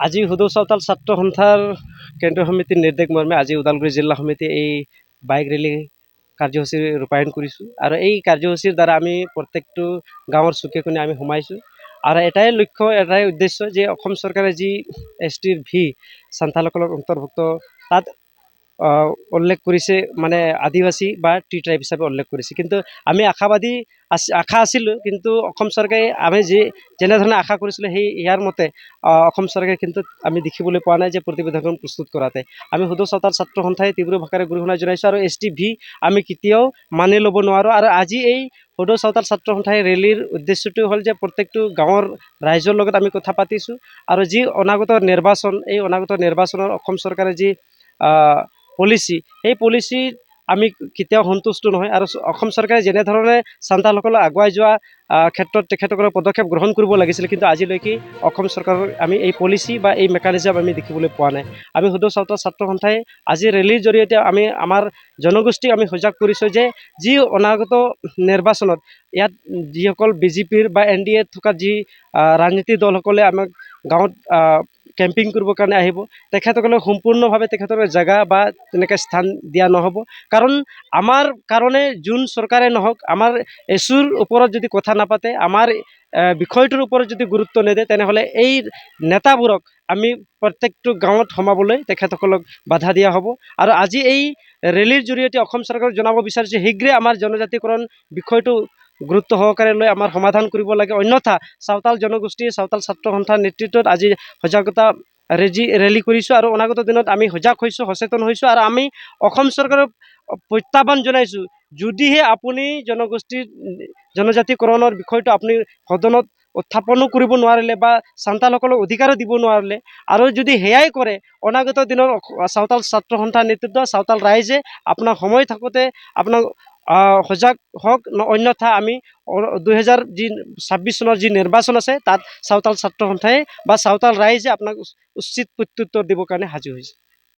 আজি সদৌ চাওতাল ছাত্ৰ সন্থাৰ কেন্দ্ৰীয় সমিতিৰ নিৰ্দেশ মৰ্মে আজি ওদালগুৰি জিলা সমিতিয়ে এই বাইক ৰেলী কাৰ্যসূচী ৰূপায়ণ কৰিছোঁ। আৰু এই কাৰ্যসূচীৰ দ্বাৰা আমি প্ৰত্যেকটো গাঁৱৰ চুকে কোণে আমি সোমাইছোঁ। আৰু এটাই লক্ষ্য, এটাই উদ্দেশ্য যে অসম চৰকাৰে যি এছ টিৰ ভি চান্থালসকলক অন্তৰ্ভুক্ত তাত উল্লেখ কৰিছে, মানে আদিবাসী বা টি ট্ৰাইব হিচাপে উল্লেখ কৰিছে। কিন্তু আমি আশাবাদী আশা আছিলোঁ, কিন্তু অসম চৰকাৰে আমি যি যেনেধৰণে আশা কৰিছিলোঁ, সেই ইয়াৰ মতে অসম চৰকাৰে কিন্তু আমি দেখিবলৈ পোৱা নাই যে প্ৰতিবেদনখন প্ৰস্তুত কৰাতে। আমি সদৌ চাওতাল ছাত্ৰ সন্থাই তীব্ৰ ভাষাৰে গৰিহণা জনাইছোঁ আৰু এছ টি ভি আমি কেতিয়াও মানি ল'ব নোৱাৰোঁ। আৰু আজি এই সদৌ চাওতাল ছাত্ৰ সন্থাই ৰেলীৰ উদ্দেশ্যটো হ'ল যে প্ৰত্যেকটো গাঁৱৰ ৰাইজৰ লগত আমি কথা পাতিছোঁ। আৰু যি অনাগত নিৰ্বাচন, এই অনাগত নিৰ্বাচনৰ অসম চৰকাৰে যি পলিচি, সেই পলিচিত আমি কেতিয়াও সন্তুষ্ট নহয়। আৰু অসম চৰকাৰে যেনেধৰণে চান্তালসকলক আগুৱাই যোৱা ক্ষেত্ৰত তেখেতসকলে পদক্ষেপ গ্ৰহণ কৰিব লাগিছিল, কিন্তু আজিলৈকে অসম চৰকাৰৰ আমি এই পলিচি বা এই মেকানিজম আমি দেখিবলৈ পোৱা নাই। আমি সদৌ চাওতাল ছাত্ৰ সন্থাই আজি ৰেলীৰ জৰিয়তে আমি আমাৰ জনগোষ্ঠীক আমি সজাগ কৰিছোঁ যে যি অনাগত নিৰ্বাচনত ইয়াত যিসকল বিজেপিৰ বা এন ডি এত থকা যি ৰাজনীতি দলসকলে আমাক গাঁৱত কেম্পিং কৰিবৰ কাৰণে আহিব, তেখেতসকলক সম্পূৰ্ণভাৱে তেখেতৰ জেগা বা তেনেকৈ স্থান দিয়া নহ'ব। কাৰণ আমাৰ কাৰণে যোন চৰকাৰে নহওক, আমাৰ ইছ্যুৰ ওপৰত যদি কথা নাপাতে, আমাৰ বিষয়টোৰ ওপৰত যদি গুৰুত্ব নিদিয়ে, তেনেহ'লে এই নেতাবোৰক আমি প্ৰত্যেকটো গাঁৱত সোমাবলৈ তেখেতসকলক বাধা দিয়া হ'ব। আৰু আজি এই ৰেলীৰ জৰিয়তে অসম চৰকাৰক জনাব বিচাৰিছোঁ, শীঘ্ৰে আমাৰ জনজাতিকৰণ বিষয়টো গুৰুত্ব সহকাৰে লৈ আমাৰ সমাধান কৰিব লাগে। অন্যথা চাওতাল জনগোষ্ঠী, চাওতাল ছাত্ৰ সন্থাৰ নেতৃত্বত আজি সজাগতা ৰেলী কৰিছোঁ আৰু অনাগত দিনত আমি সজাগ হৈছোঁ, সচেতন হৈছোঁ। আৰু আমি অসম চৰকাৰক প্ৰত্যাহ্বান জনাইছোঁ, যদিহে আপুনি জনগোষ্ঠীৰ জনজাতিকৰণৰ বিষয়টো আপুনি সদনত উত্থাপনো কৰিব নোৱাৰিলে বা চান্তালসকলক অধিকাৰো দিব নোৱাৰিলে, আৰু যদি সেয়াই কৰে, অনাগত দিনত চাওতাল ছাত্ৰ সন্থাৰ নেতৃত্ব, চাওতাল ৰাইজে আপোনাক সময় থাকোঁতে আপোনাক সজাগ হওক, অন্যথা আমি 2026 চনৰ যি নিৰ্বাচন আছে, তাত চাওতাল ছাত্ৰ সন্থাই বা চাওতাল ৰাইজে আপোনাক উচিত প্ৰত্যুত্তৰ দিবৰ কাৰণে সাজু হৈছে।